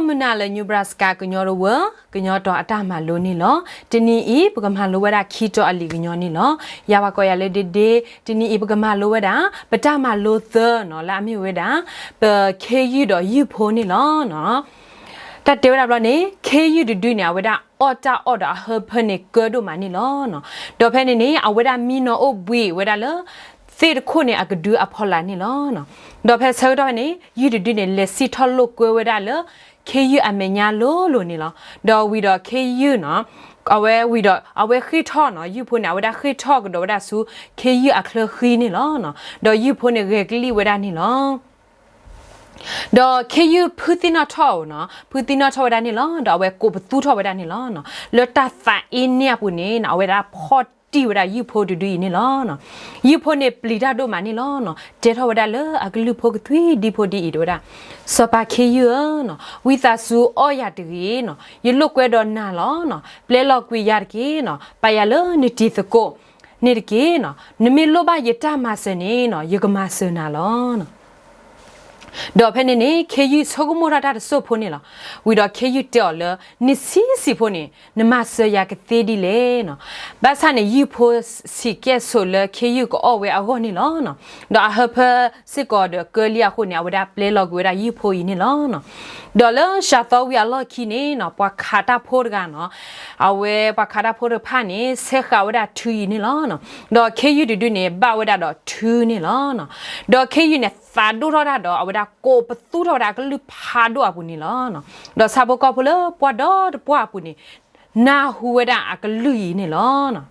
မုၢ်နၤလၢ Nebraska ကညီတဝၢ ကညီတီၤအတၢ်မၤလိန့ၣ်လီၤ. တနံၤအံၤ ပကမၤလိဝဲဒၣ်ခံတီၤအလံာ်ကညီန့ၣ်လီၤ. ယၤပှၤကိးယၤလၢ ဒ့ဒ့, တနံၤအံၤပကမၤလိဝဲဒၣ် ပတၢ်မၤလိသၢနီၤ လၢအမ့ၢ်ဝဲဒၣ် ပခ့ယုၢ်ဒီးယုၢ်ဖိန့ၣ်လီၤ. တၢ်တဲဝဲဒၣ်ဘျီန့ၣ် ခ့ယုၢ်တဒုန့ၣ် အဝဲဒၣ်အီၣ်တၢ်အီၣ်ဒီးအဟၢဖၢန့ၣ် ကၢဒိၣ်မးန့ၣ်လီၤ. ဒီးဖဲန့ၣ်န့ၣ် အဝဲဒၣ်မံနီၤအိၣ်ဘှံးဝဲဒၣ်လၢ သ့ၣ်တခိၣ်န့ၣ် အကဒုအဖီလာ်န့ၣ်လီၤ. ဒီးဖဲဆၢကတီၢ်ဖဲန့ၣ် ယုၢ်တဒုန့ၣ် လဲၤစံၣ်ထီၣ်လိာ်ကွဲဝဲဒၣ်လၢ ခ့ယုၢ်အမဲာ်ညါလိၤလိၤန့ၣ်လီၤ. ဒီးဝံၤဒီးခ့ယုၢ်နီၤ အဝဲဝံၤဒီး အဝဲဃ့ၢ်ထီၣ်နီၤ ယုၢ်ဖိန့ၣ် အဝဲဒၣ်ဃ့ၢ်ထီၣ်ကဒီးဝဲဒၣ်ဆူ ခ့ယုၢ်အချၢဃံန့ၣ်လီၤ. ဒီးယုၢ်ဖိန့ၣ် ဂဲၤကလံၣ်ဝဲဒၣ်န့ၣ်လီၤ. ဒီးခ့ယုၢ်ဖုသံနီၣ်ထီၣ်နီၤ ဖုသံနီၣ်ထီၣ်ဝဲဒၣ်န့ၣ်လီၤ. ဒီးအဝဲကိးပသူထီၣ်ဝဲဒၣ်န့ၣ်လီၤ. လၢတၢ်သးအ့န့ၢ်အပူၤန့ၣ်နီၤ အဝဲဒၣ်ဖီၣ်တံၢ်ဝဲဒၣ်ယုၢ်ဖိတဒုအံၤန့ၣ်လီၤ. ယုၢ်ဖိန့ၣ်ပျံၤတၢ်ဒိၣ်မးန့ၣ်လီၤ. တဲထီၣ်ဝဲဒၣ်လၢအကလုၢ်ဖိကသွံဒံဖိဒ်အံၤ တဲဝဲဒၣ်, စီၤပၤခ့ယုၢ်ဧၢ, ဝံသးစူၤအီၣ်ယၤတဂ့ၤနီၤ, ယလိာ်ကွဲဒီးနၤလီၤ. ပျဲလီၤကွံာ်ယၤတက့ၢ်နီၤ, ပာ်ယၤလၢနတံၤသကိးန့ၣ်တက့ၢ်နီၤ. နမ့ၢ်လိၣ်ဘၣ်ယတၢ်မၤစၢၤန့ၣ်နီၤ ယကမၤစၢၤနၤလီၤ. ဒီးဖဲန့ၣ်န့ၣ် ခ့ယုၢ်ဆိကမိၣ်ထီၣ်တၢ်တစိၢ်ဖိန့ၣ်လီၤ. ဝံၤဒီးခ့ယုၢ်တဲအီၤလၢ နဆံးဆံးဖိန့ၣ် နမၤစၢၤယၤကသ့ဒ်လဲၣ်နီၤ. ဘၣ်ဆၣ်န့ၣ် ယုၢ်ဖိဆံးကဲၣ်ဆိးလၢခ့ယုၢ်ကအီၣ်ဝဲအဂီၢ်န့ၣ်လီၤ. ဒီးအဟၢဖၢစ့ၢ်ကီးဒီးကၢလံအဃိန့ၣ် အဝဲဒၣ်ပျဲလီၤကွံာ်ဝဲဒၣ်ယုၢ်ဖိအံၤန့ၣ်လီၤ. ဒီးလၢစှၤသီဝံၤအလီၢ်ခံန့ၣ်နီၤ ပှၤခးတၢ်ဖိတဂၤနီၤ, အဝဲပှၤခးတၢ်ဖိတဖၣ်န့ၣ် ဆဲးဃာ်ဝဲဒၣ်ထုအံၤန့ၣ်လီၤ. ဒီးခ့ယုၢ်တဒုန့ၣ် ဘၣ်ဝဲဒၣ်ဒီးထုန့ၣ်လီၤ. ဒီးခ့ယုၢ်န့ၣ် သးဒိၣ်ထီၣ်တၢ်ဒီး အဝဲဒၣ်ကိးပသူထီၣ်ဝဲဒၣ်အကလုၢ်ဖးဒိၣ်အပူၤန့ၣ်လီၤ. ဒီးဆၣ်ဖိကီၢ်ဖိလၢပှၤဒီတပှၢ်အပူၤန့ၣ် နၢ်ဟူဝဲဒၣ်အကလုၢ်အံၤန့ၣ်လီၤ.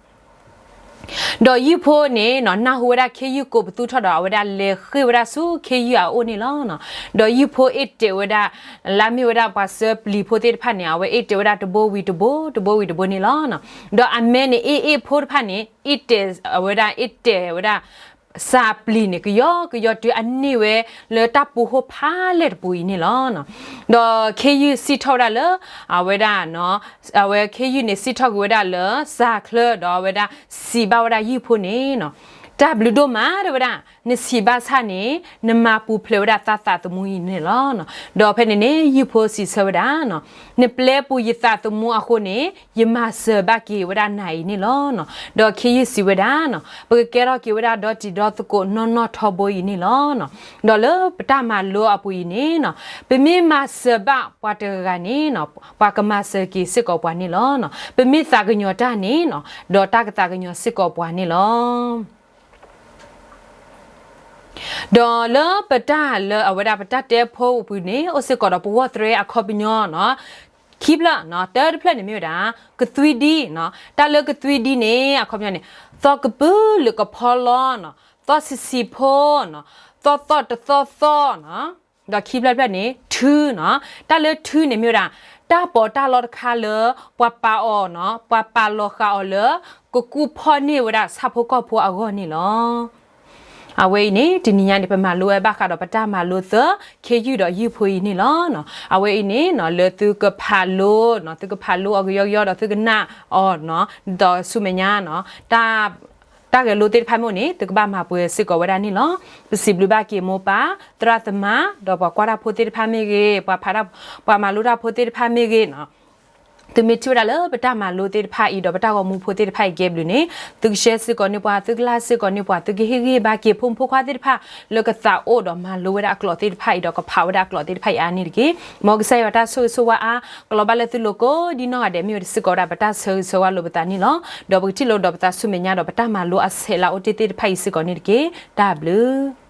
ဒီးယုၢ်ဖိန့ၣ်နီၤ နၢ်ဟူဝဲဒၣ်ခ့ယုၢ်ကိးပသူထီၣ်ဒီး အဝဲဒၣ်လဲၤဃ့ၢ်ဝဲဒၣ်ဆူခ့ယုၢ်အအိၣ်န့ၣ်လီၤ. ဒီးယုၢ်ဖိအ့ၣ်တဲာ်ဝဲဒၣ် လၢအမ့ၢ်ဝဲဒၣ်ပှၤစၢပျံၤဖိသ့ၣ်တဖၣ်န့ၣ် အဝဲအ့ၣ်တဲာ်ဝဲဒၣ်တဘိဝံၤတဘိ တဘိဝံၤတဘိန့ၣ်လီၤ. ဒီးအမဲန့ၣ်အ့ၣ်အ့ၣ်ဖိတဖၣ်န့ၣ် အ့ၣ်တဲာ်ဝဲဒၣ် အ့ၣ်တဲာ်ဝဲဒၣ် စၢပျံၤန့ၣ် ကယီကယီတုၤအန့ၢ်ဝဲလၢတၢ်ပူၤဃိဖးလဲၢ်တပူၤအံၤန့ၣ်လီၤ. ဒီးခ့ယုၢ်စံၣ်ထီၣ်ဝဲဒၣ်လၢ အဝဲဒၣ် အဝဲခ့ယုၢ်န့ၣ် စံၣ်ထီၣ်ကွံာ်ဝဲဒၣ်လၢစၢချၢ ဒီးအဝဲဒၣ်စံးဘၣ်ဝဲဒၣ်ယုၢ်ဖိန့ၣ်နီၤ, တၢ်ဘျုးဒိၣ်မး တဲဝဲဒၣ်, နစံးဘၣ်ဆၣ်န့ၣ် နမၤပူၤဖျဲးဝဲဒၣ်သးသးသမူအံၤန့ၣ်လီၤ. ဒီးဖဲန့ၣ်န့ၣ် ယုၢ်ဖိစံးဆၢဝဲဒၣ်, နပျဲပူၤယသးသမူအဃိန့ၣ် ယမၤစၢၤဘၣ်က့ၤဝဲဒၣ်နၤအံၤန့ၣ်လီၤ. ဒီးခ့ယုၢ်စံးဝဲဒၣ်, ပကကဲထီၣ်က့ၤဝဲဒၣ်ဒီတံၤဒီသကိးနီၢ်နီၢ်ထီဘိအံၤန့ၣ်လီၤ. ဒီးလၢပတၢ်မၤလိအပူၤအံၤန့ၣ်နီၤ, ပမ့ၢ်မၤစၢၤဘၣ်ပှၤတဂၤဂၤန့ၣ်နီၤ, ပှၤကမၤစၢၤက့ၤစ့ၢ်ကီးပှၤန့ၣ်လီၤ. ပမ့ၢ်သးကညီၤတၢ်န့ၣ်နီၤ, ဒီးတၢ်ကသးကညီၤစ့ၢ်ကီးပှၤန့ၣ်လီၤ. ဒီးလၢပတၢ်လၢအဝဲဒၣ်ပတၢ်တဲဖိအပူၤန့ၣ် အိၣ်စ့ၢ်ကီးဒီးပဂီၢ်သရဲအခီပညီနီၤ, ခံဖျၢၣ်နီၤ, တၢတဖျၢၣ်န့ၣ်မ့ၢ်ဝဲဒၣ် ကသွံဒံနီၤ, တၢ်လၢကသွံဒံန့ၣ် အခီပညီန့ၣ် သီကပုာ်လုာ်ကဖီလီနီၤ, သီဆံးဆံးဖိနီၤ, သီသီၣ်တသီသီၣ်နီၤ, ဒီးခံဖျၢၣ်တဖျၢၣ်န့ၣ် ထုနီၤ, တၢ်လၢထုန့ၣ်မ့ၢ်ဝဲဒၣ် တၢ်ပီးတၢ်လီတခါလၢ ပှၤပာ်အီၤနီၤ, ပှၤပာ်လီၤဃာ်အီၤလၢ ကကူၣ်ဖီၣ်န့ၢ်ဝဲဒၣ်ဆၣ်ဖိကီၢ်ဖိအဂီၢ်န့ၣ်လီၤ. အဝဲအံၤန့ၣ် တနံၤညါန့ၣ် ပမၤလိဝဲဘၣ်ဃးဒီးပတၢ်မၤလိသၢ ခ့ယုၢ်ဒီးယုၢ်ဖိအံၤန့ၣ်လီၤ. အဝဲအံၤန့ၣ်နီၤ လၢသုကဖးလိနီၤ, သုကဖးလိအီၤကယီကယီဒီးသုကနၣ်အီၤနီၤ, ဒီးဆူမဲာ်ညါနီၤ တၢ်ဂဲၤလိသ့ၣ်တဖၣ်မ့ၢ်အိၣ်န့ၣ် သုကဘၣ်မၤပှဲၤစ့ၢ်ကီးဝဲဒၣ်န့ၣ်လီၤ. ပစံးဘျုးဘၣ်က့ၤမိၢ်ပၢ် သရၣ်သမါ ဒီးပှၤကွၢ်တၢ်ဖိသ့ၣ်တဖၣ်မ့ၢ်ဂ့ၤ, ပှၤဖးတၢ်, ပှၤမၤလိတၢ်ဖိသ့ၣ်တဖၣ်မ့ၢ်ဂ့ၤနီၤ, သုမ့ၢ်ထံၣ်ဝဲဒၣ်လၢပတၢ်မၤလိသ့ၣ်တဖၣ်အံၤ ဒီးပတၢ်ဂီၤမူဖိသ့ၣ်တဖၣ်အံၤကဲဘျုးန့ၣ် သုကshareစ့ၢ်ကီးန့ၢ်ပှၤ, သုကlikeစ့ၢ်ကီးန့ၢ်ပှၤ, သုကဟ့ၣ်ဂံၢ်ဟ့ၣ်ဘါက့ၤဖိမုၣ်ဖိခွါသ့ၣ်တဖၣ် လၢကသးအိၣ်ဒီးမၤလိဝဲဒၣ်အကျိာ်သ့ၣ်တဖၣ်အံၤ ဒီးကဖးဝဲဒၣ်အကျိာ်သ့ၣ်တဖၣ်အံၤအါန့ၣ်တက့ၢ်. မ်ကစၢ်ယွၤတၢ်ဆိၣ်ဂ့ၤဆိၣ်ဝါအါ ကလီၤဘၣ်လၢသုလိၤကိးဒ်နီၢ်ဂၤဒဲး မ့ၢ်ဝဲတစ့ၢ်ကီးဝဲဒၣ်ပတၢ်ဆၢဂ့ၤဆၢဝါလိာ်ပသးန့ၣ်လီၤ. ဒီးပကထံၣ်လိာ်ဒီးပသးဆူမဲာ်ညါဒီးပတၢ်မၤလိအဆဲးလၢအအိၣ်တ့ၢ်သ့ၣ်တဖၣ်အံၤစ့ၢ်ကီးန့ၣ်တက့ၢ်. တၢ်ဘျုး